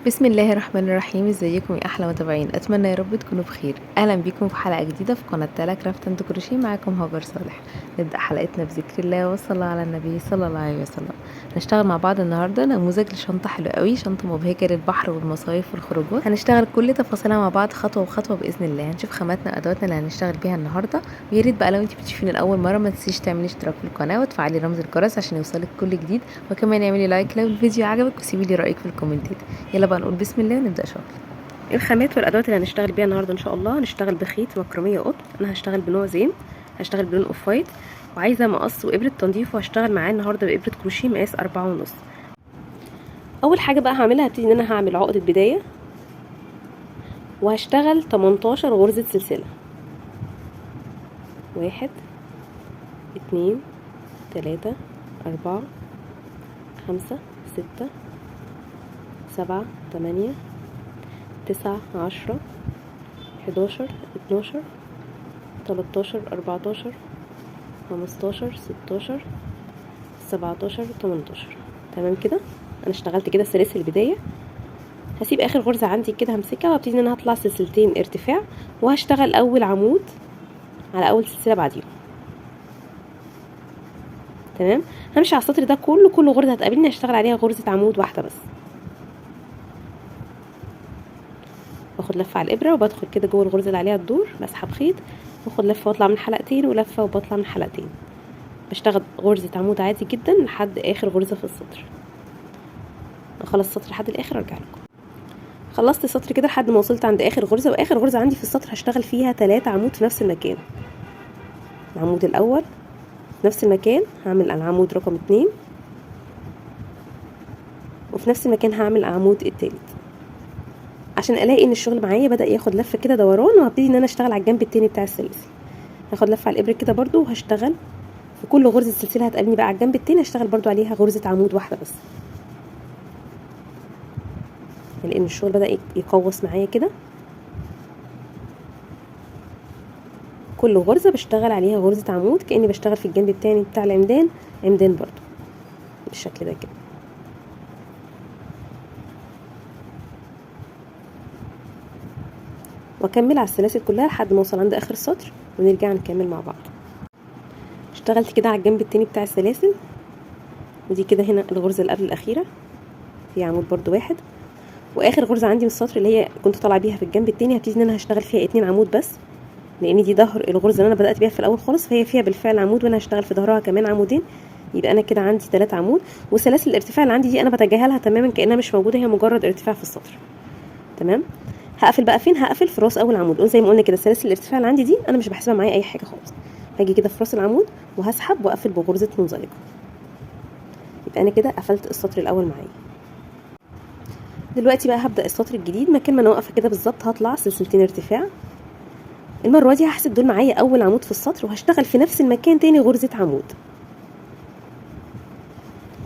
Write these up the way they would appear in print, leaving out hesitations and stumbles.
بسم الله الرحمن الرحيم. ازيكم يا احلى متابعين؟ اتمنى يا رب تكونوا بخير. اهلا بيكم في حلقة جديدة في قناة تالا craft and crochet. معاكم هاجر صالح. نبدا حلقتنا بذكر الله والصلاة على النبي صلى الله عليه وسلم. هنشتغل مع بعض النهارده نموذج لشنطه حلوة قوي، شنطه مبهجه للبحر والمصايف والخروجات. هنشتغل كل تفاصيلها مع بعض خطوة بخطوة باذن الله. هنشوف خاماتنا وادواتنا اللي هنشتغل بيها النهارده. ويا ريت بقى لو انت بتشوفينا لاول مرة ما تنسيش تعملي اشتراك في القناة وتفعلي رمز الجرس عشان يوصلك كل جديد، وكمان اعملي like لو الفيديو عجبك وسيبي لي رايك في الكومنتات. يلا بقى نقول بسم الله ونبدا شغل. الخامات والادوات اللي هنشتغل بيها النهارده ان شاء الله، هنشتغل بخيط مكرميه قطن. انا هشتغل بنوع زين، هشتغل بلون off white، وعايزه مقص وابره تنظيف، وهشتغل معاه النهارده بابره كروشيه مقاس 4.5. اول حاجة بقى هعملها، هبتدي ان انا هعمل عقده بداية، وهشتغل 18 غرزه سلسلة. 1 2 3 4 5 6 7 8 9 10 11 12 13 14 15 16 17 18. تمام كده انا اشتغلت كده سلاسل البداية. هسيب اخر غرزه عندي كده همسكها، وابتدي ان انا هطلع سلسلتين ارتفاع، وهشتغل اول عمود على اول سلسلة بعديهم. تمام، همشي على السطر ده كله، كل غرزه هتقابلني هشتغل عليها غرزه عمود واحدة بس. باخد لفه على الابره وبدخل كده جوه الغرزه اللي عليها الدور، بسحب خيط واخد لفه واطلع من حلقتين، ولفه وبطلع من حلقتين. بشتغل غرزه عمود عادي جدا لحد اخر غرزه في السطر. اخلص السطر لحد الاخر وارجع لكم. خلصت السطر كده لحد ما وصلت عند اخر غرزه، واخر غرزه عندي في السطر هشتغل فيها 3 عمود في نفس المكان. العمود الاول في نفس المكان هعمل العمود رقم 2، وفي نفس المكان هعمل العمود التالت، عشان الاقي ان الشغل معايا بدا ياخد لفه كده دوران. وهبتدي ان انا اشتغل على الجنب التاني بتاع السلاسل. هاخد لفه على الابره كده برده، وهشتغل في كل غرزه سلسلة هتقابلني بقى على الجنب التاني هشتغل برده عليها غرزه عمود واحدة بس، لان الشغل بدا يقوص معايا كده. كل غرزه بشتغل عليها غرزه عمود كاني بشتغل في الجنب التاني بتاع العمدان، عمدان برده بالشكل ده كده. واكمل على السلاسل كلها لحد ما اوصل عند اخر السطر، ونرجع نكمل مع بعض. اشتغلت كده على الجنب التاني بتاع السلاسل، ودي كده هنا الغرزه اللي قبل الاخيرة في عمود برده واحد، واخر غرزه عندي من السطر اللي هي كنت طالعه بيها في الجنب التاني هبتدي ان انا هشتغل فيها 2 عمود بس، لان دي ظهر الغرزه اللي انا بدات بيها في الاول خالص، فهي فيها بالفعل عمود، وانا هشتغل في ظهرها كمان عمودين، يبقى انا كده عندي 3 عمود. وسلاسل الارتفاع اللي عندي دي انا بتجاهلها تماما كانها مش موجودة، هي مجرد ارتفاع في السطر. تمام، هقفل بقى فين؟ هقفل في راس اول عمود. زي ما قلنا كده سلاسل الارتفاع اللي عندي دي انا مش بحسبها معايا اي حاجة خالص. هاجي كده في راس العمود وهسحب واقفل بغرزه منزلقه، يبقى انا كده قفلت السطر الاول معايا. دلوقتي بقى هبدا السطر الجديد. مكان ما انا واقفة كده بالظبط هطلع سلسلتين ارتفاع. المرة دي هحسب دول معايا اول عمود في السطر، وهشتغل في نفس المكان تاني غرزه عمود.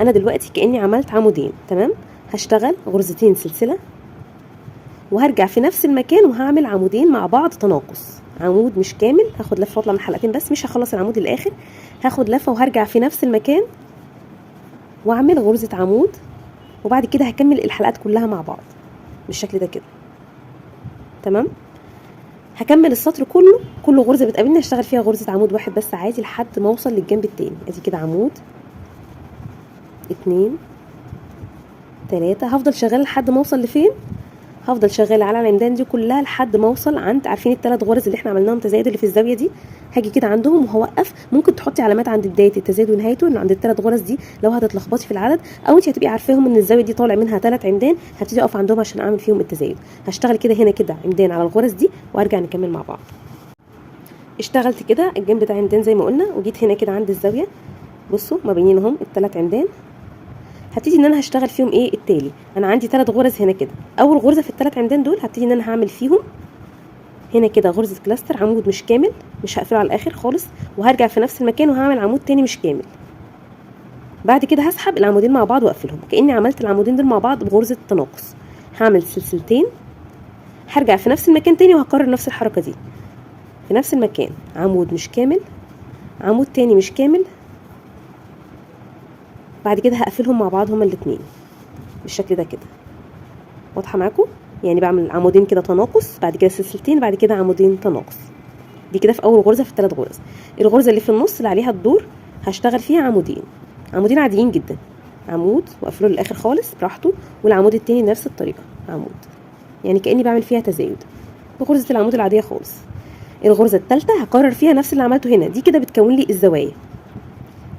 انا دلوقتي كاني عملت عمودين. تمام، هشتغل غرزتين سلسلة، وهرجع في نفس المكان وهعمل عمودين مع بعض تناقص، عمود مش كامل، هاخد لفه واطلع من حلقتين بس، مش هخلص العمود للاخر، هاخد لفه وهرجع في نفس المكان واعمل غرزه عمود، وبعد كده هكمل الحلقات كلها مع بعض بالشكل ده كده. تمام، هكمل السطر كله، كل غرزه بتقابلني هشتغل فيها غرزه عمود واحد بس عادي لحد ما اوصل للجنب التاني. ادي كده عمود، 2 3، هفضل شغالة لحد ما اوصل لفين؟ هفضل شغالة على العمدان دي كلها لحد ما اوصل عند، عارفين الثلاث غرز اللي احنا عملناهم تزايد اللي في الزاوية دي، هاجي كده عندهم وهوقف. ممكن تحطي علامات عند بداية التزايد ونهايته، ان عند الثلاث غرز دي لو هتتلخبطي في العدد، او انت هتبقي عارفاهم ان الزاوية دي طالع منها 3 عمدان، هبتدي اقف عندهم عشان اعمل فيهم التزايد. هشتغل كده هنا كده عمدان على الغرز دي وارجع نكمل مع بعض. اشتغلت كده الجنب ده عمدان زي ما قلنا، وجيت هنا كده عند الزاوية، بصوا ما بينهم الثلاث عمدان، هبتدي ان انا هشتغل فيهم ايه التالي. انا عندي 3 غرز هنا كده، اول غرزه في الثلاث عمدان دول هبتدي ان انا هعمل فيهم هنا كده غرزه cluster، عمود مش كامل، مش هقفله على الاخر خالص، وهرجع في نفس المكان وهعمل عمود تاني مش كامل. بعد كده هسحب العمودين مع بعض واقفلهم كاني عملت العمودين دول مع بعض بغرزه تناقص. هعمل سلسلتين، هرجع في نفس المكان تاني وهكرر نفس الحركة دي في نفس المكان، عمود مش كامل، عمود تاني مش كامل، بعد كده هقفلهم مع بعض هما الاتنين بالشكل ده كده. واضحة معاكم؟ يعني بعمل عمودين كده تناقص، بعد كده سلسلتين، بعد كده عمودين تناقص. دي كده في اول غرزه في الثلاث غرز. الغرزه اللي في النص اللي عليها الدور هشتغل فيها عمودين، عمودين عاديين جدا، عمود واقفله للاخر خالص براحته، والعمود التاني بنفس الطريقة عمود، يعني كاني بعمل فيها تزايد بغرزه العمود العادية خالص. الغرزه الثالثة هكرر فيها نفس اللي عملته هنا، دي كده بتكون لي الزوايا.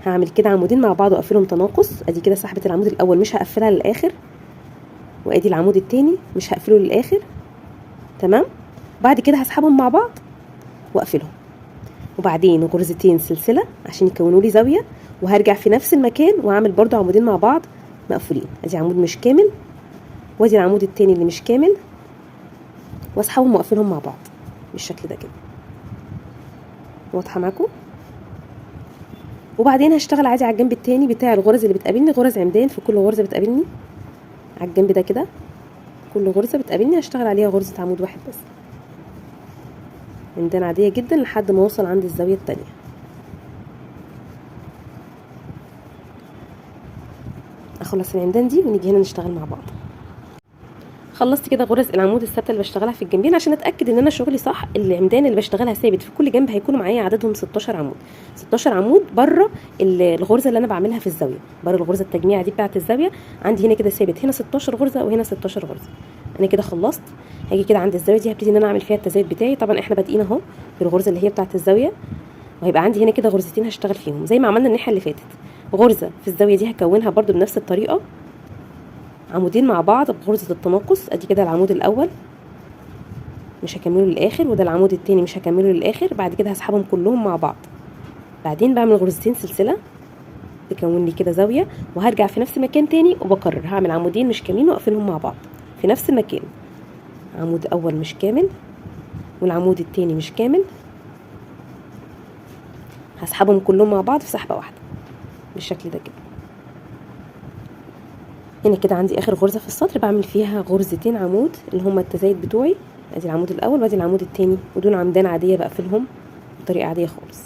هعمل كده عمودين مع بعض واقفلهم تناقص، ادي كده سحبه العمود الاول مش هقفلها للاخر، وادي العمود التاني مش هقفله للاخر. تمام. بعد كده هسحبهم مع بعض واقفلهم، وبعدين غرزتين سلسلة عشان يكونوا لي زاوية، وهرجع في نفس المكان واعمل برضو عمودين مع بعض مقفولين. ادي عمود مش كامل، وادي العمود التاني اللي مش كامل، واسحبهم واقفلهم مع بعض بالشكل ده كده. واضحة معاكم؟ وبعدين هشتغل عادي على الجنب التاني بتاع الغرز اللي بتقابلني، غرز عمدان في كل غرزه بتقابلني على الجنب ده كده، كل غرزه بتقابلني هشتغل عليها غرزه عمود واحد بس، عمدان عادية جدا لحد ما اوصل عند الزاوية التانية. اخلص العمدان دي ونيجي هنا نشتغل مع بعض. خلصت كده غرز العمود الثابتة اللي بشتغلها في الجنبين عشان اتاكد ان انا شغلي صح. العمدان اللي بشتغلها ثابت في كل جنب هيكونوا معايا عددهم 16 عمود، 16 عمود بره الغرزه اللي انا بعملها في الزاوية، بره الغرزه التجميعه دي بتاعه الزاوية. عندي هنا كده ثابت هنا 16 غرزه وهنا 16 غرزه. انا كده خلصت. هاجي كده عند الزاوية دي هبتدي ان انا اعمل فيها التزايد بتاعي. طبعا احنا بادئين اهو بالغرزه اللي هي بتاعه الزاوية، وهيبقى عندي هنا كده غرزتين هشتغل فيهم زي ما عملنا الناحية اللي فاتت. غرزه في الزاوية دي هكونها برده بنفس الطريقة، عمودين مع بعض بغرزة التناقص. ادي كده العمود الاول مش هكمله للاخر، وده العمود التاني مش هكمله للاخر. بعد كده هسحبهم كلهم مع بعض، بعدين بعمل غرزتين سلسلة تكون لي كده زاوية، وهرجع في نفس المكان تاني وبكرر، هعمل عمودين مش كاملين واقفلهم مع بعض في نفس المكان. عمود اول مش كامل والعمود التاني مش كامل، هسحبهم كلهم مع بعض في سحبة واحدة بالشكل ده كده. هنا كده عندي اخر غرزه في السطر بعمل فيها غرزتين عمود اللي هما التزايد بتوعي، ادي العمود الاول وادي العمود التاني، ودول عمدان عادية بقفلهم بطريقة عادية خالص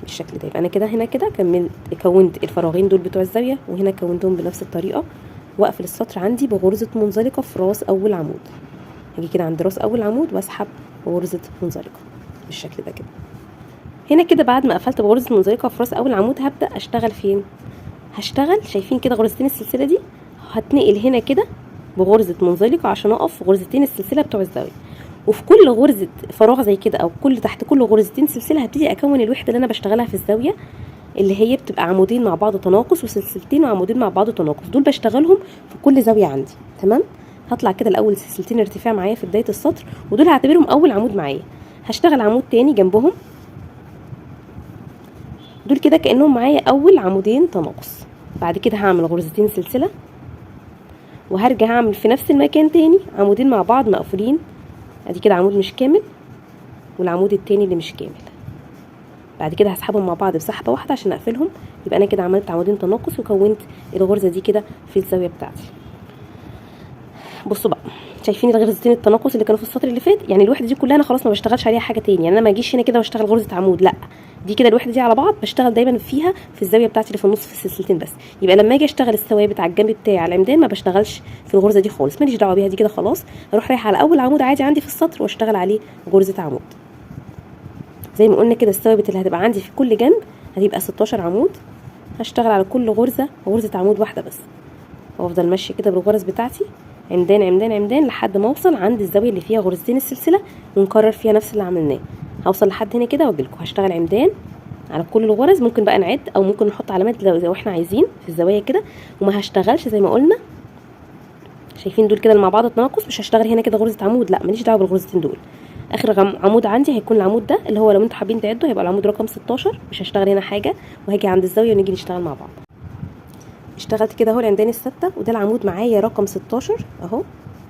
بالشكل ده. يبقى انا كده هنا كده كملت كونت الفراغين دول بتوع الزاوية، وهنا كونتهم بنفس الطريقة. واقفل السطر عندي بغرزه منزلقه في راس اول عمود. هاجي كده عند راس اول عمود واسحب غرزه منزلقه بالشكل ده كده. هنا كده بعد ما قفلت بغرزه منزلقه في راس اول عمود هبدا اشتغل فين؟ هشتغل شايفين كده غرزتين السلسلة دي، هتنقل هنا كده بغرزه منزلقه عشان اقف في غرزتين السلسلة بتوع الزاوية، وفي كل غرزه فراغ زي كده او كل تحت كل غرزتين سلسلة هبتدي اكون الوحدة اللي انا بشتغلها في الزاوية، اللي هي بتبقى عمودين مع بعض تناقص وسلسلتين وعمودين مع بعض تناقص، دول بشتغلهم في كل زاوية عندي. تمام. هطلع كده الاول سلسلتين ارتفاع معايا في بداية السطر، ودول هعتبرهم اول عمود معايا. هشتغل عمود تاني جنبهم، دول كده كانهم معايا اول عمودين تناقص. بعد كده هعمل غرزتين سلسلة، وهرجع اعمل في نفس المكان تاني عمودين مع بعض مقفولين. ادي كده عمود مش كامل والعمود التاني اللي مش كامل. بعد كده هسحبهم مع بعض بسحبه واحدة عشان اقفلهم. يبقى انا كده عملت عمودين تناقص وكونت الغرزه دي كده في الزاوية بتاعتي. بصوا بقى، شايفين الغرزتين التناقص اللي كانوا في السطر اللي فات؟ يعني الوحدة دي كلها انا خلاص ما بشتغلش عليها حاجة تاني، يعني انا ما اجيش هنا كده واشتغل غرزه عمود، لا، دي كده الوحدة دي على بعض بشتغل دايما فيها في الزاوية بتاعتي اللي في النص في السلسلتين بس. يبقى لما اجي اشتغل الثوابت على الجنب بتاعي على العمدان ما بشتغلش في الغرزه دي خالص، ماليش دعوه بيها دي كده خلاص. اروح رايحة على اول عمود عادي عندي في السطر واشتغل عليه غرزه عمود. زي ما قلنا كده الثوابت اللي هتبقى عندي في كل جنب هتبقى 16 عمود، هشتغل على كل غرزه غرزه عمود واحدة بس، وافضل ماشية كده بالغرز بتاعتي عمدان عمدان عمدان لحد ما اوصل عند الزاوية اللي فيها غرزتين السلسلة، ونكرر فيها نفس اللي عملناه. هوصل لحد هنا كده واجي لكم هشتغل عمدان على كل الغرز. ممكن بقى نعد او ممكن نحط علامات لو احنا عايزين في الزوايا كده. وما هشتغلش زي ما قلنا، شايفين دول كده مع بعض التناقص، مش هشتغل هنا كده غرزه عمود، لا ماليش دعوه بالغرزتين دول. اخر عمود عندي هيكون العمود ده اللي هو لو انتوا حابين تعدوا هيبقى العمود رقم 16، مش هشتغل هنا حاجة، وهاجي عند الزاوية ونيجي نشتغل مع بعض. اشتغلت كده اهو العمدان الثابتة، وده العمود معايا رقم 16 اهو،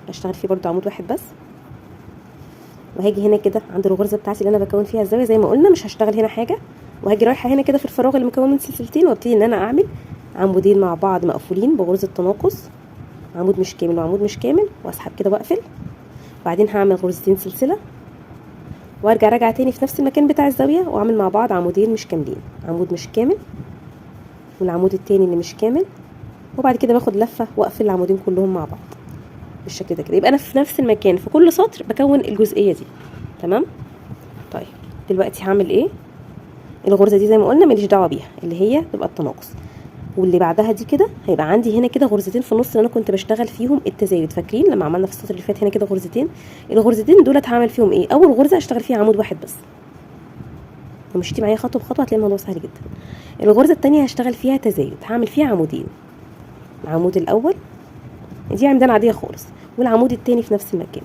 هشتغل فيه برده عمود واحد بس. وهاجي هنا كده عند الغرزه بتاعتي اللي انا بكون فيها الزاوية زي ما قلنا مش هشتغل هنا حاجة، وهاجي رايحة هنا كده في الفراغ اللي مكون من سلسلتين، وابتدي ان انا اعمل عمودين مع بعض مقفولين بغرزه تناقص، عمود مش كامل وعمود مش كامل، واسحب كده واقفل. وبعدين هعمل غرزتين سلسلة، وارجع راجعه تاني في نفس المكان بتاع الزاوية، واعمل مع بعض عمودين مش كاملين، عمود مش كامل والعمود التاني اللي مش كامل، وبعد كده باخد لفه واقفل العمودين كلهم مع بعض. بالشكل ده كده. يبقى انا في نفس المكان في كل سطر بكون الجزئية دي. تمام. طيب دلوقتي هعمل ايه؟ الغرزه دي زي ما قلنا ماليش دعوه بيها، اللي هي تبقى التناقص، واللي بعدها دي كده هيبقى عندي هنا كده غرزتين في النص اللي انا كنت بشتغل فيهم التزايد. فاكرين لما عملنا في السطر اللي فات هنا كده غرزتين؟ الغرزتين دولت هعمل فيهم ايه؟ اول غرزه هشتغل فيها عمود واحد بس، لو مشيتي معايا خطوة بخطوة هتلاقي الموضوع سهل جدا. الغرزه الثانية هشتغل فيها تزايد، هعمل فيها عمودين، العمود الاول دي عمدان عادية خالص، والعمود الثاني في نفس المكان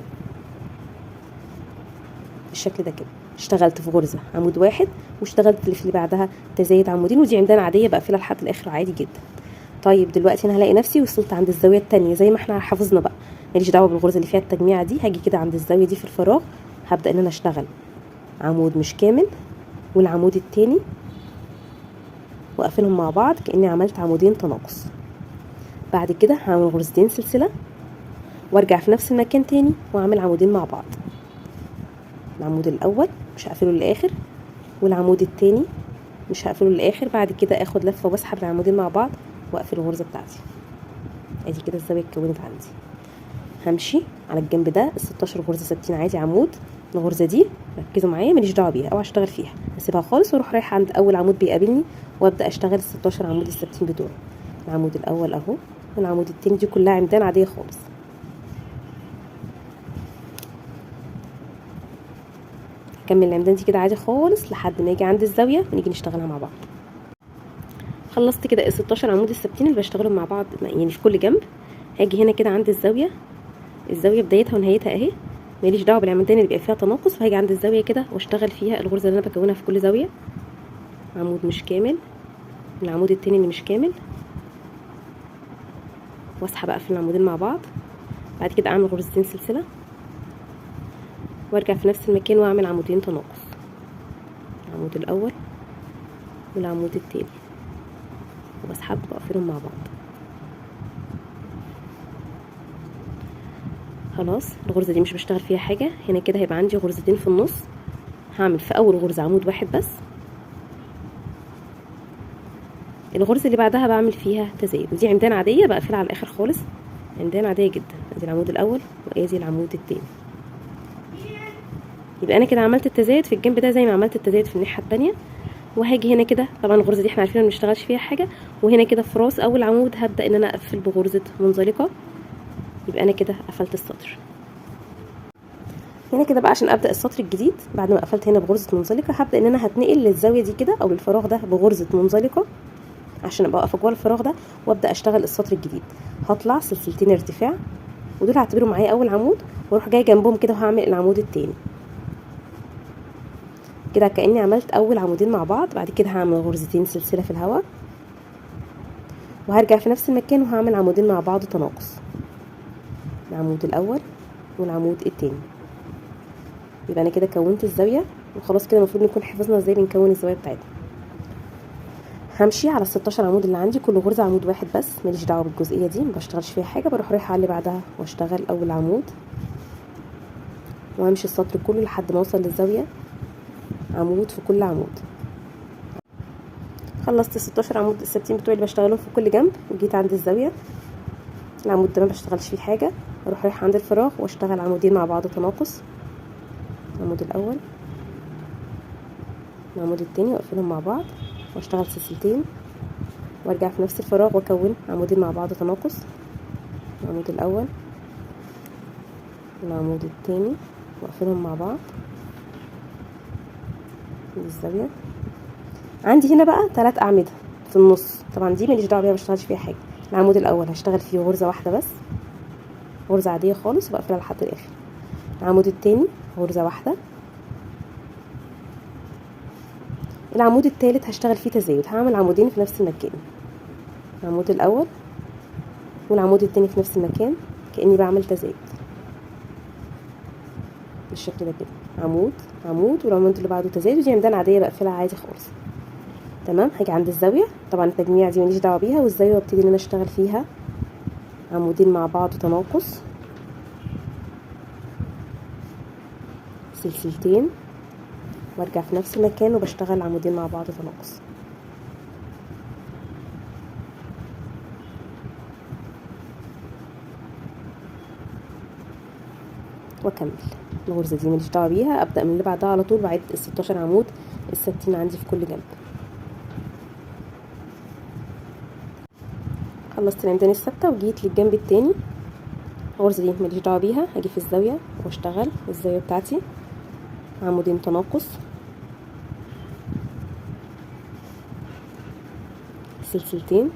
بالشكل ده كده. اشتغلت في غرزه عمود واحد، واشتغلت في اللي بعدها تزايد عمودين، ودي عمدان عادية بقفلها لحد الاخر عادي جدا. طيب دلوقتي انا هلاقي نفسي وصلت عند الزاوية الثانية زي ما احنا حافظنا بقى، ماليش دعوه بالغرزه اللي فيها التجميعه دي. هاجي كده عند الزاوية دي في الفراغ، هبدا ان انا اشتغل عمود مش كامل والعمود الثاني، واقفلهم مع بعض كاني عملت عمودين تناقص. بعد كده هعمل غرزتين سلسلة، وارجع في نفس المكان تاني واعمل عمودين مع بعض. العمود الاول مش هقفله للاخر، والعمود التاني مش هقفله للاخر. بعد كده اخد لفه واسحب العمودين مع بعض واقفل الغرزه بتاعتي. ادي كده الزاوية اتكونت عندي. همشي على الجنب ده ال 16 غرزه ثابتين عادي عمود. الغرزه دي ركزوا معايا ماليش دعوه بيها، اوعى اشتغل فيها، هسيبها خالص واروح رايحة عند اول عمود بيقابلني وابدا اشتغل ال 16 عمود الثابتين بتوعي. العمود الاول اهو، والعمود التاني، دي كلها عمدان عادية خالص. هكمل العمدان دي كده عادي خالص لحد ما اجي عند الزاوية ونيجي نشتغلها مع بعض. خلصت كده ال 16 عمود الثابتين اللي بشتغلهم مع بعض يعني في كل جنب. هاجي هنا كده عند الزاوية، الزاوية بدايتها ونهايتها اهي، ماليش دعوه بالعمدان اللي بيبقى فيها تناقص. وهاجي عند الزاوية كده واشتغل فيها الغرزه اللي انا بكونها في كل زاوية، عمود مش كامل، العمود التاني اللي مش كامل، واسحب اقفل العمودين مع بعض. بعد كده اعمل غرزتين سلسلة، وارجع في نفس المكان واعمل عمودين تناقص، العمود الاول والعمود التاني، وبسحب واقفلهم مع بعض. خلاص الغرزه دي مش بشتغل فيها حاجة. هنا كده هيبقى عندي غرزتين في النص، هعمل في اول غرزه عمود واحد بس، الغرزه اللي بعدها بعمل فيها تزايد، ودي عمدان عادية بقفلها على الاخر خالص، عمدان عادية جدا. ادي العمود الاول وادي العمود التاني. يبقى انا كده عملت التزايد في الجنب ده زي ما عملت التزايد في الناحية التانية. وهاجي هنا كده، طبعا الغرزه دي احنا عارفين ما بنشتغلش فيها حاجة، وهنا كده في راس اول عمود هبدا ان انا اقفل بغرزه منزلقه. يبقى انا كده قفلت السطر. هنا كده بقى عشان ابدا السطر الجديد، بعد ما قفلت هنا بغرزه منزلقه هبدا ان انا هتنقل للزاويه دي كده او للفراغ ده بغرزه منزلقه عشان ابقى واقفة جوه الفراغ ده، وابدا اشتغل السطر الجديد. هطلع سلسلتين ارتفاع، ودول هعتبرهم معايا اول عمود، واروح جاية جنبهم كده وهعمل العمود التاني كده كاني عملت اول عمودين مع بعض. بعد كده هعمل غرزتين سلسلة في الهواء، وهرجع في نفس المكان وهعمل عمودين مع بعض تناقص، العمود الاول والعمود التاني. يبقى انا كده كونت الزاوية، وخلاص كده المفروض نكون حفظنا ازاي بنكون الزاوية بتاعتنا. همشي على ال 16 عمود اللي عندي، كل غرزه عمود واحد بس، ماليش دعوه بالجزئيه دي، ما بشتغلش فيها حاجة. بروح رايحة على اللي بعدها واشتغل اول عمود، وامشي السطر كله لحد ما اوصل للزاويه، عمود في كل عمود. خلصت ال 16 عمود الثابتين بتوعي اللي بشتغلهم في كل جنب، وجيت عند الزاوية، العمود ده ما بشتغلش فيه حاجة، اروح رايحة عند الفراغ واشتغل عمودين مع بعض تناقص، العمود الاول العمود التاني، واقفلهم مع بعض واشتغل سلسلتين، وارجع في نفس الفراغ واكون عمودين مع بعض تناقص، العمود الاول العمود التاني، واقفلهم مع بعض بالزاوية. عندي هنا بقى 3 اعمدة في النص، طبعا دي ماليش دعوه بيها، ما بشتغلش فيها حاجة. العمود الاول هشتغل فيه غرزه واحدة بس، غرزه عادية خالص وبقفلها لحد الاخر. العمود التاني غرزه واحدة. العمود التالت هشتغل فيه تزايد، هعمل عمودين في نفس المكان، العمود الاول والعمود التاني في نفس المكان كاني بعمل تزايد بالشكل ده كده، عمود عمود والعمود اللي بعده تزايد، ودي عمدان عادية بقفلها عادي خالص. تمام. هاجي عند الزاوية، طبعا التجميع دي ماليش دعوه بيها، والزاويه وابتدي ان انا اشتغل فيها عمودين مع بعض تناقص، سلسلتين، وارجع في نفس المكان وبشتغل عمودين مع بعض تناقص. واكمل. الغرزه دي ماليش دعوه بيها، ابدا من اللي بعدها على طول بعد ال 16 عمود الثابتين عندي في كل جنب. خلصت العمدان الثابتة وجيت للجنب التاني. الغرزه دي ماليش دعوه بيها، هاجي في الزاوية واشتغل الزاوية بتاعتي عمودين تناقص، سلسلتين،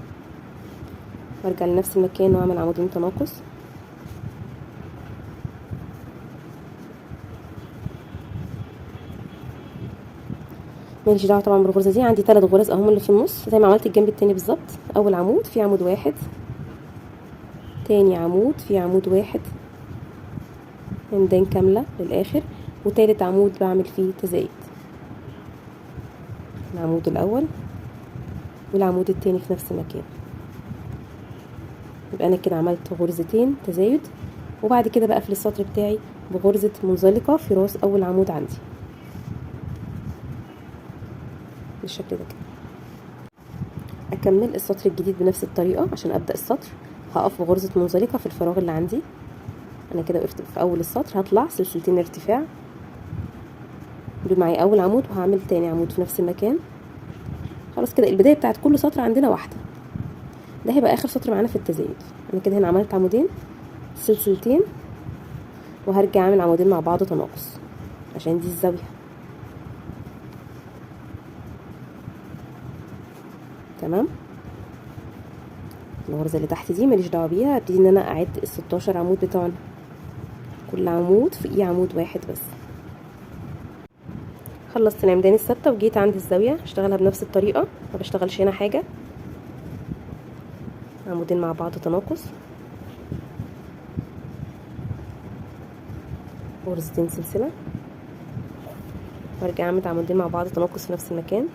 وارجع لنفس المكان واعمل عمودين تناقص. ماليش دعوه طبعا بالغرزه دي، عندي 3 غرز اهم اللي في النص زي ما عملت الجنب التاني بالظبط. اول عمود في عمود واحد، تاني عمود في عمود واحد، عمدان كاملة للاخر، وتالت عمود بعمل فيه تزايد، العمود الاول والعمود التاني في نفس المكان. يبقى انا كده عملت غرزتين تزايد، وبعد كده بقفل السطر بتاعي بغرزه منزلقه في راس اول عمود عندي بالشكل ده كده. اكمل السطر الجديد بنفس الطريقة. عشان ابدا السطر هقف بغرزه منزلقه في الفراغ اللي عندي، انا كده وقفت في اول السطر، هطلع سلسلتين ارتفاع، دول معايا اول عمود، وهعمل تاني عمود في نفس المكان. خلاص كده البداية بتاعت كل سطر عندنا واحدة، ده هيبقى اخر سطر معانا في التزايد. انا كده هنا عملت عمودين سلسلتين، وهرجع اعمل عمودين مع بعض تناقص عشان دي الزاوية. تمام. الغرزه اللي تحت دي ماليش دعوه بيها، هبتدي ان انا اعد ال 16 عمود بتوعنا، كل عمود في عمود واحد بس. خلصت العمدان الثابتة وجيت عند الزاوية، اشتغلها بنفس الطريقة، ما بشتغلش هنا حاجة، عمودين مع بعض تناقص، غرزتين سلسلة، وارجع اعمل عمودين مع بعض تناقص في نفس المكان.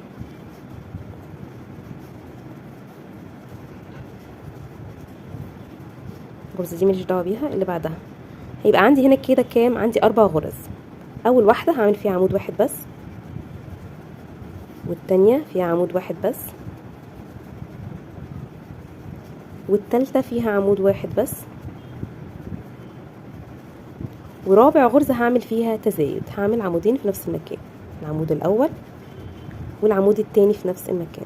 الغرزه دي ماليش دعوه بيها. اللي بعدها هيبقى عندي هنا كده كام؟ عندي 4 غرز. اول واحدة هعمل فيها عمود واحد بس، والتانية فيها عمود واحد بس، والتالتة فيها عمود واحد بس، ورابع غرزة هعمل فيها تزايد، هعمل عمودين في نفس المكان، العمود الأول والعمود التاني في نفس المكان.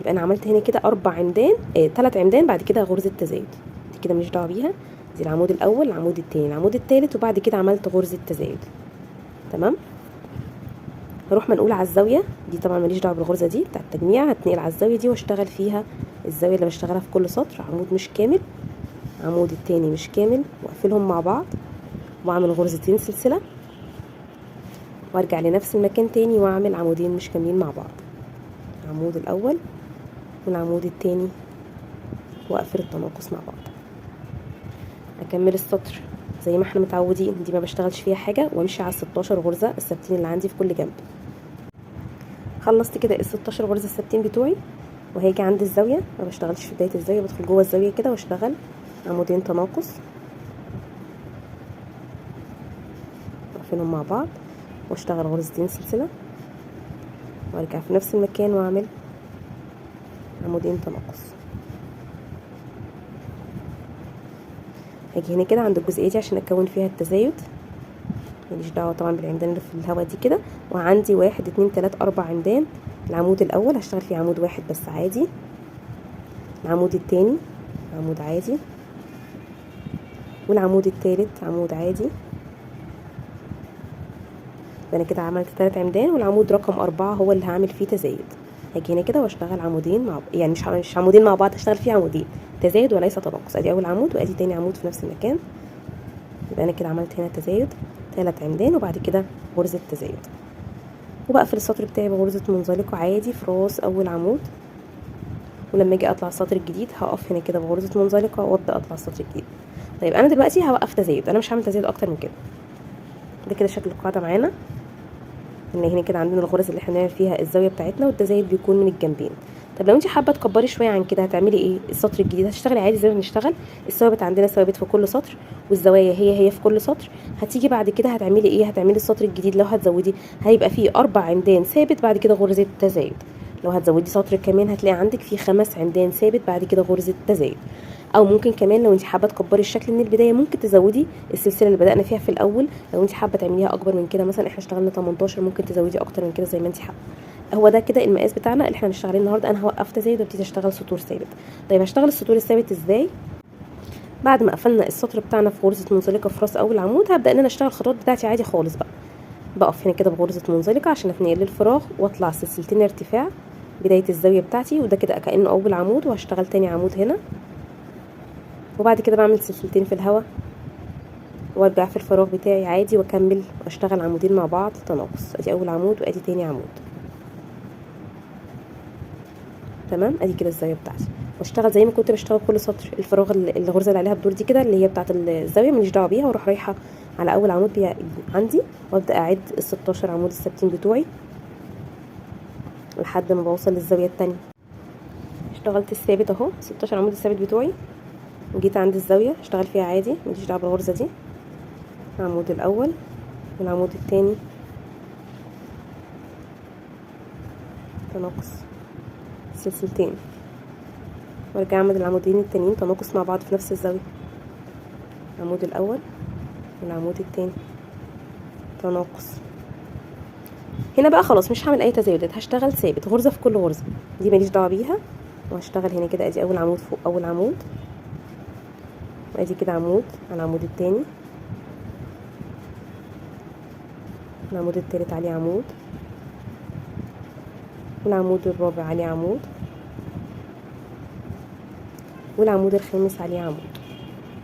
يبقى أنا عملت هنا كده 4 عمدان، 3 عمدان، بعد كده غرزة تزايد دي كده ماليش دعوة بيها، دي العمود الأول، العمود التاني، العمود التالت، وبعد كده عملت غرزة تزايد. تمام. هروح منقول على الزاوية دي، طبعا ماليش دعوة بالغرزة دي بتاعت التجميع، هتنقل على الزاوية دي واشتغل فيها الزاوية اللي بشتغلها في كل سطر، عمود مش كامل، عمود التاني مش كامل، واقفلهم مع بعض واعمل غرزتين سلسلة، وارجع لنفس المكان تاني واعمل عمودين مش كاملين مع بعض، العمود الاول والعمود التاني، واقفل التناقص مع بعض. اكمل السطر زي ما احنا متعودين، دي ما بشتغلش فيها حاجة، وامشي على 16 غرزة الثابتين اللي عندي في كل جنب. خلصت كده ال 16 غرزة الثابتين بتوعي، وهاجي عند الزاوية، ما بشتغلش في بداية الزاوية، بدخل جوه الزاوية كده واشتغل عمودين تناقص، واقفلهم مع بعض، واشتغل غرزتين سلسلة، وارجع في نفس المكان واعمل عمودين تناقص. هاجي هنا كده عند الجزئية دي عشان اكون فيها التزايد، ماليش دعوه طبعا بالعمدان اللي في الهوا دي كده. وعندي 1 2 3 4 عمدان. العمود الاول هشتغل فيه عمود واحد بس عادي، العمود التاني عمود عادي، والعمود التالت عمود عادي. انا كده عملت 3 عمدان، والعمود رقم 4 هو اللي هعمل فيه تزايد. هاجي هنا كده واشتغل عمودين مع، يعني مش عمودين مع بعض، هشتغل فيه عمودين تزايد وليس تناقص. ادي اول عمود وادي تاني عمود في نفس المكان. يبقى انا كده عملت هنا تزايد 3 عمدان، وبعد كده غرزة تزايد، وبقفل السطر بتاعي بغرزة منزلقة عادي في راس اول عمود. ولما اجي اطلع السطر الجديد هقف هنا كده بغرزة منزلقة وابدا اطلع السطر الجديد. طيب انا دلوقتي هوقف تزايد، انا مش هعمل تزايد اكتر من كده. ده كده شكل القاعدة معانا، ان هنا كده عندنا الغرز اللي احنا بنعمل فيها الزاوية بتاعتنا، والتزايد بيكون من الجنبين. طب لو انت حابة تكبري شوية عن كده هتعملي ايه؟ السطر الجديد هتشتغلي عادي زي ما بنشتغل، الثوابت عندنا ثوابت في كل سطر، والزوايا هي هي في كل سطر. هتيجي بعد كده هتعملي ايه؟ هتعملي السطر الجديد لو هتزودي هيبقى فيه 4 عمدان ثابت، بعد كده غرزه تزايد. لو هتزودي سطر كمان هتلاقي عندك فيه 5 عمدان ثابت، بعد كده غرزه تزايد. او ممكن كمان لو انت حابة تكبري الشكل من البداية ممكن تزودي السلسلة اللي بدانا فيها في الاول، لو انت حابة تعمليها اكبر من كده، مثلا احنا اشتغلنا 18 ممكن تزودي اكتر من كده زي ما انت حابة. هو ده كده المقاس بتاعنا اللي احنا هنشتغل عليه النهارده. انا هوقف تزايد وابتدي اشتغل سطور ثابت. طيب هشتغل السطور الثابت ازاي؟ بعد ما قفلنا السطر بتاعنا في غرزه منزلقه في راس اول عمود، هبدا ان انا اشتغل الخطوات بتاعتي عادي خالص بقى. بقف هنا كده بغرزه منزلقه عشان اتنقل للفراغ، واطلع سلسلتين ارتفاع بداية الزاوية بتاعتي، وده كده كانه اول عمود، وهشتغل تاني عمود هنا، وبعد كده بعمل سلسلتين في الهواء وارجع في الفراغ بتاعي عادي واكمل واشتغل عمودين مع بعض تناقص. ادي اول عمود وادي تاني عمود. تمام، ادي كده الزاوية بتاعتي، واشتغل زي ما كنت بشتغل كل سطر. الفراغ الغرزه اللي عليها الدور دي كده اللي هي بتاعه الزاوية ماليش دعوه بيها، واروح رايحة على اول عمود عندي وابدا اعد ال 16 عمود الثابتين بتوعي لحد ما بوصل للزاويه الثانية. اشتغلت الثابت اهو 16 عمود الثابت بتوعي، وجيت عند الزاوية اشتغل فيها عادي ماليش دعوه بالغرزه دي. العمود الاول والعمود الثاني تناقص سلسلتين، وارجع اعمل العمودين التانيين تناقص مع بعض في نفس الزاوية. العمود الاول والعمود التاني تناقص. هنا بقى خلاص مش هعمل اي تزايدات، هشتغل ثابت غرزه في كل غرزه، دي ماليش دعوه بيها. وهشتغل هنا كده ادي اول عمود فوق اول عمود، وادي كده عمود على العمود التاني، العمود التالت عليه عمود، والعمود الرابع عليه عمود، والعمود الخامس عليه عمود.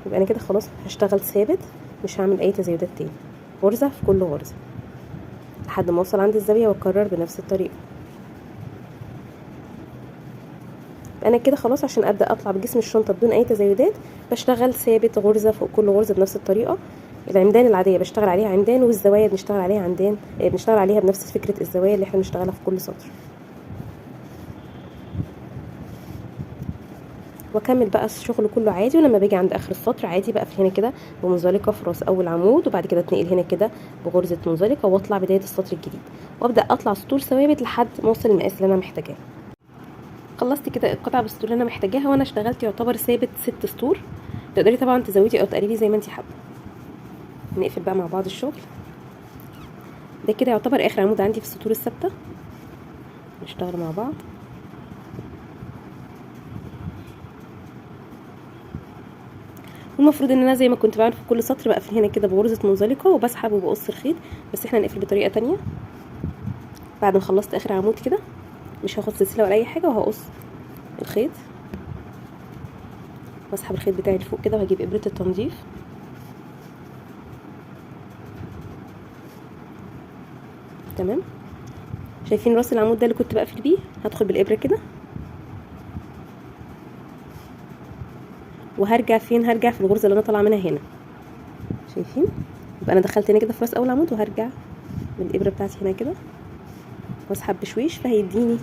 يبقى انا كده خلاص هشتغل ثابت، مش هعمل اي تزايدات تاني، غرزه في كل غرزه لحد ما اوصل عند الزاوية واكرر بنفس الطريقة. انا كده خلاص عشان ابدا اطلع بجسم الشنطة بدون اي تزايدات بشتغل ثابت غرزه فوق كل غرزه بنفس الطريقة. العمدان العادية بشتغل عليها عمدان، والزوايا بنشتغل عليها عمدان، بنشتغل عليها بنفس فكرة الزوايا اللي احنا بنشتغلها في كل سطر. واكمل بقى الشغل كله عادي، ولما باجي عند اخر السطر عادي بقفل هنا كده بمنزلقه في راس اول عمود، وبعد كده اتنقل هنا كده بغرزه منزلقه واطلع بداية السطر الجديد، وابدا اطلع سطور ثوابت لحد ما اوصل المقاس اللي انا محتاجاه. خلصت كده القطعة بالسطور اللي انا محتاجاها، وانا اشتغلت يعتبر ثابت 6 سطور. تقدري طبعا تزودي او تقللي زي ما انت حابة. نقفل بقى مع بعض الشغل ده كده يعتبر اخر عمود عندي في السطور الثابتة. نشتغل مع بعض. المفروض ان انا زي ما كنت بعمل في كل سطر بقفل هنا كده بغرزه منزلقه وبسحب وبقص الخيط، بس احنا هنقفل بطريقة تانية. بعد ما خلصت اخر عمود كده مش هاخد سلسلة ولا اي حاجة، وهقص الخيط واسحب الخيط بتاعي لفوق كده، وهجيب ابره التنظيف. تمام، شايفين راس العمود ده اللي كنت بقفل بيه؟ هدخل بالابره كده وهرجع فين؟ هرجع في الغرزه اللي انا طالعه منها هنا. شايفين؟ يبقى انا دخلت هنا كده في راس اول عمود، وهرجع بالابره بتاعتي هنا كده واسحب بشويش، فهيديني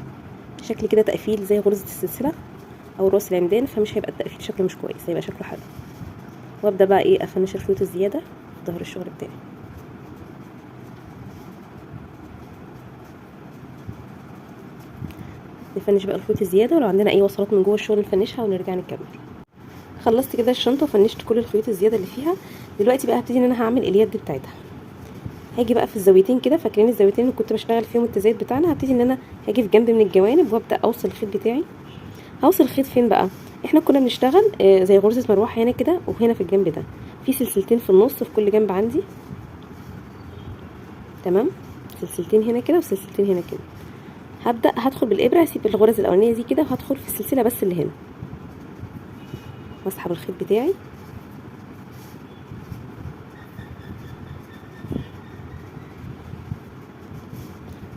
شكل كده تقفيل زي غرزه السلسلة او راس العمدان، فمش هيبقى التقفيل شكله مش كويس، هيبقى شكله حلو. وابدا بقى ايه افنش الخيوط الزيادة في ظهر الشغل بتاعي. نفنش بقى الخيوط الزيادة، ولو عندنا اي وصلات من جوه الشغل نفنشها ونرجع نكمل. خلصت كده الشنطة وفنشت كل الخيوط الزيادة اللي فيها. دلوقتي بقى هبتدي ان انا هعمل اليد بتاعتها. هاجي بقى في الزاويتين كده، فاكرين الزاويتين اللي كنت بشتغل فيهم التزايد بتاعنا؟ هبتدي ان انا هاجي في جنب من الجوانب وابدا اوصل الخيط بتاعي. هوصل الخيط فين بقى؟ احنا كنا بنشتغل زي غرزه مروحة هنا كده وهنا في الجنب ده، في سلسلتين في النص في كل جنب عندي. تمام، سلسلتين هنا كده وسلسلتين هنا كده. هبدا هدخل بالابره، هسيب الغرز الاولانية دي كده وهدخل في السلسلة بس اللي هنا، واسحب الخيط بتاعي.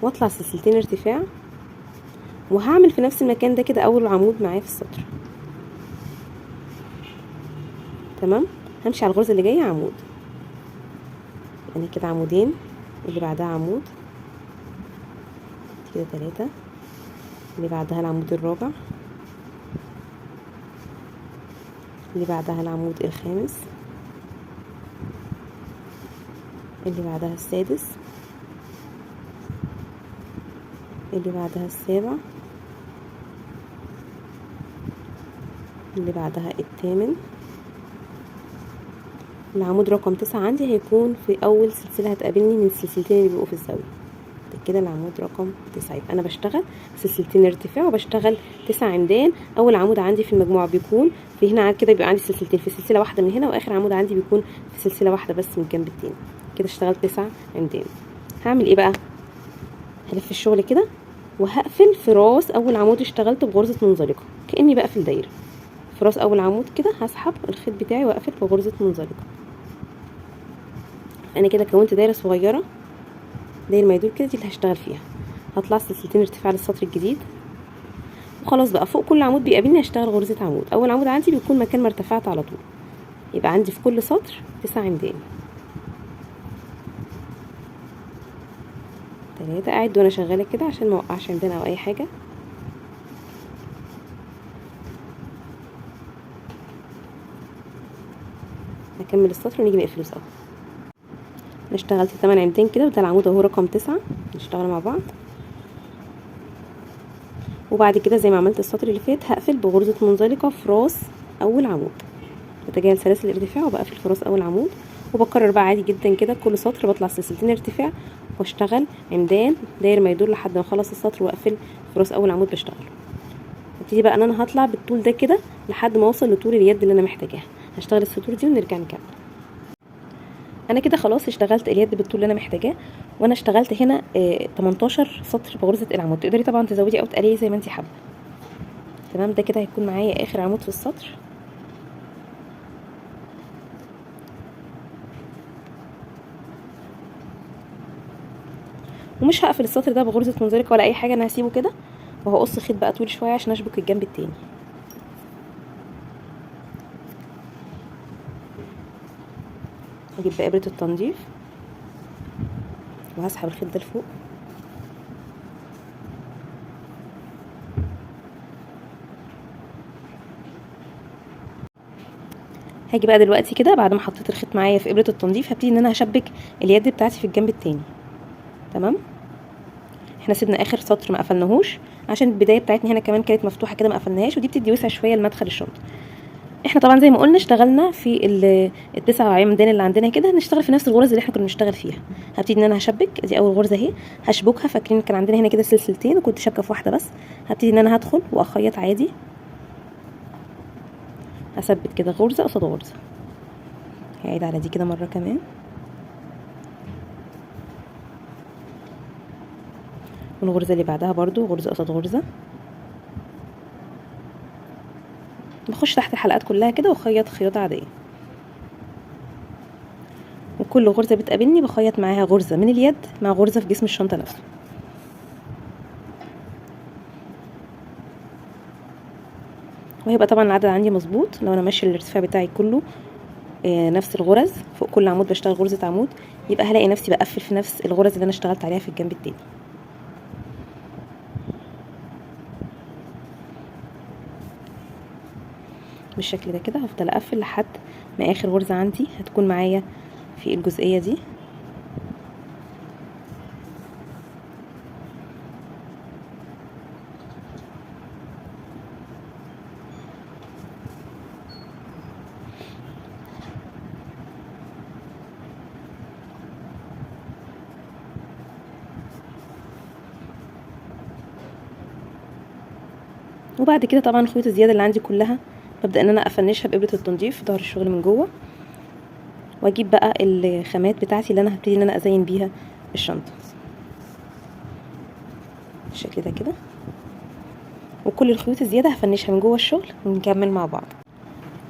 واطلع سلسلتين ارتفاع، وهعمل في نفس المكان ده كده اول عمود معايا في السطر. تمام، همشي على الغرزه اللي جاية عمود، يعني كده عمودين، اللي بعدها عمود كده 3، اللي بعدها العمود الرابع، اللي بعدها العمود الخامس، اللي بعدها السادس، اللي بعدها السابع، اللي بعدها الثامن. العمود رقم 9 عندي هيكون في اول سلسلة هتقابلني من السلسلتين اللي بيبقوا في الزاوية. ده كده العمود رقم 9. يبقى انا بشتغل سلسلتين ارتفاع وبشتغل 9 عمدان. اول عمود عندي في المجموعة بيكون في هنا كده، بيبقى عندي سلسلتين في سلسلة واحدة من هنا، واخر عمود عندي بيكون في سلسلة واحدة بس من الجنب التاني. كده اشتغلت 9 عمدان. هعمل ايه بقى؟ هلف الشغل كده وهقفل في راس اول عمود اشتغلته بغرزه منزلقه، كاني بقفل دايرة في راس اول عمود كده. هسحب الخيط بتاعي واقفل بغرزه منزلقه. انا كده كونت دايرة صغيرة داير ما يدور كده، دي اللي هشتغل فيها. هطلع سلسلتين ارتفاع للسطر الجديد، وخلاص بقى فوق كل عمود بيقابلني هشتغل غرزه عمود. اول عمود عندي بيكون مكان ما ارتفعت على طول، يبقى عندي في كل سطر 9 عمدان. 3 اعد وانا شغالة كده عشان ما اوقعش عمدان او اي حاجة. هكمل السطر ونيجي نقفله سوا. انا اشتغلت 8 عمدان كده، وده العمود اهو رقم 9، نشتغل مع بعض. وبعد كده زي ما عملت السطر اللي فات هقفل بغرزه منزلقه في راس اول عمود، بتجاهل سلاسل الارتفاع وبقفل في راس اول عمود، وبكرر بقى عادي جدا كده كل سطر بطلع سلسلتين ارتفاع واشتغل عمدان داير ما يدور لحد ما اخلص السطر واقفل في راس اول عمود بشتغله. ابتدي بقى ان انا هطلع بالطول ده كده لحد ما اوصل لطول اليد اللي انا محتاجاها. هشتغل السطور دي ونرجع نكمل. انا كده خلاص اشتغلت اليد بالطول اللي انا محتاجاه، وانا اشتغلت هنا 18 سطر بغرزه العمود. تقدري طبعا تزودي او تقللي زي ما انت حابة. تمام، ده كده هيكون معايا اخر عمود في السطر. ومش هقفل السطر ده بغرزه منزلقه ولا اي حاجة، انا هسيبه كده وهقص خيط بقى طول شوية عشان اشبك الجنب التاني. هجيب بقى ابره التنظيف وهسحب الخيط ده لفوق. هاجي بقى دلوقتي كده بعد ما حطيت الخيط معايا في ابره التنظيف، هبتدي ان انا هشبك اليد بتاعتي في الجنب التاني. تمام، احنا سيبنا اخر سطر ما قفلناهوش عشان البداية بتاعتنا هنا كمان كانت مفتوحة كده ما قفلناهاش، ودي بتدي وسع شوية لمدخل الشنطة. احنا طبعا زي ما قلنا اشتغلنا في ال9 عمدان اللي عندنا كده، هنشتغل في نفس الغرز اللي احنا كنا بنشتغل فيها. هبتدي ان انا هشبك، دي اول غرزه اهي هشبكها. فاكرين كان عندنا هنا كده سلسلتين وكنت شابكه في واحدة بس. هبتدي ان انا هدخل واخيط عادي، هثبت كده غرزه قصاد غرزه. هعيد على دي كده مرة كمان. والغرزه اللي بعدها برضو غرزه قصاد غرزه. بخش تحت الحلقات كلها كده واخيط خياطة عادية، وكل غرزه بتقابلني بخيط معاها غرزه من اليد مع غرزه في جسم الشنطة نفسه. وهيبقى طبعا العدد عندي مظبوط لو انا ماشية الارتفاع بتاعي كله نفس الغرز، فوق كل عمود بشتغل غرزه عمود، يبقى هلاقي نفسي بقفل في نفس الغرز اللي انا اشتغلت عليها في الجنب التاني. بالشكل ده كده هفضل اقفل لحد ما اخر غرزه عندي هتكون معايا في الجزئية دي. وبعد كده طبعا الخيوط الزيادة اللي عندي كلها ببدا ان انا افنشها بابره التنظيف في ظهر الشغل من جوه، واجيب بقى الخامات بتاعتي اللي انا هبتدي ان انا ازين بيها الشنطة بالشكل ده كده. وكل الخيوط الزيادة هفنشها من جوه الشغل ونكمل مع بعض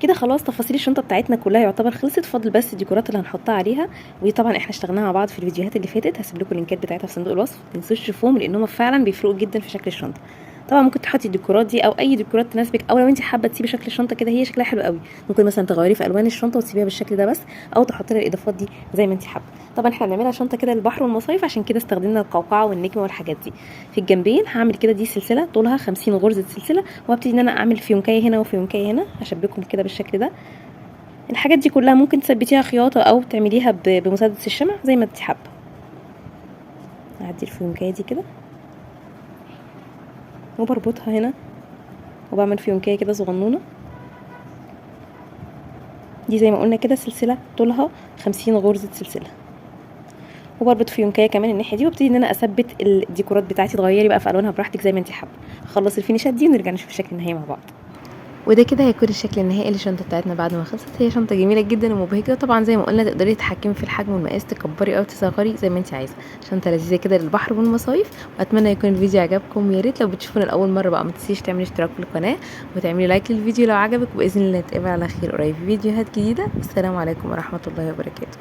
كده. خلاص تفاصيل الشنطة بتاعتنا كلها يعتبر خلصت، فاضل بس الديكورات اللي هنحطها عليها، ودي طبعا احنا اشتغلناها مع بعض في الفيديوهات اللي فاتت. هسيب لكم اللينكات بتاعتها في صندوق الوصف، ما تنسوش تشوفوهم لانهم فعلا بيفرقوا جدا في شكل الشنطة. طبعا ممكن تحطي الديكورات دي او اي ديكورات تناسبك، او لو انت حابة تسيبي شكل الشنطة كده هي شكلها حلو قوي، ممكن مثلا تغيري في الوان الشنطة وتسيبيها بالشكل ده بس، او تحطي لها الاضافات دي زي ما انت حابة. طبعا احنا بنعملها شنطه كده للبحر والمصايف، عشان كده استخدمنا القوقعة والنجمه والحاجات دي. في الجنبين هعمل كده دي سلسلة طولها 50 غرزه سلسلة، وهبتدي ان انا اعمل فيونكايه هنا وفيونكايه هنا، هشبكهم كده بالشكل ده. الحاجات دي كلها ممكن تثبتيها خياطة او تعمليها بمسدس الشمع زي ما انت حابة. هعدي الفيونكايه دي كده وبربطها هنا، وبعمل فيونكايه كده صغنونه. دي زي ما قلنا كده سلسلة طولها 50 غرزه سلسلة. وبربط فيونكايه كمان الناحية دي، وابتدي ان انا اثبت الديكورات بتاعتي. تغيري بقى في الوانها براحتك زي ما انت حابة. اخلص الفينيشات دي ونرجع نشوف الشكل النهائي مع بعض. وده كده هيكون الشكل النهائي للشنطه بتاعتنا بعد ما خلصت. هي شنطه جميلة جدا ومبهجه، طبعا زي ما قلنا تقدري تتحكمي في الحجم والمقاس، تكبري او تصغري زي ما انت عايزه. شنطه لذيذة كده للبحر والمصايف. واتمنى يكون الفيديو عجبكم. يا ريت لو بتشوفونا لاول مرة بقى ما تنسيش تعملي اشتراك في القناة وتعملي لايك للفيديو لو عجبك، وباذن الله نتقابل على خير قريب في فيديوهات جديدة. والسلام عليكم ورحمة الله وبركاته.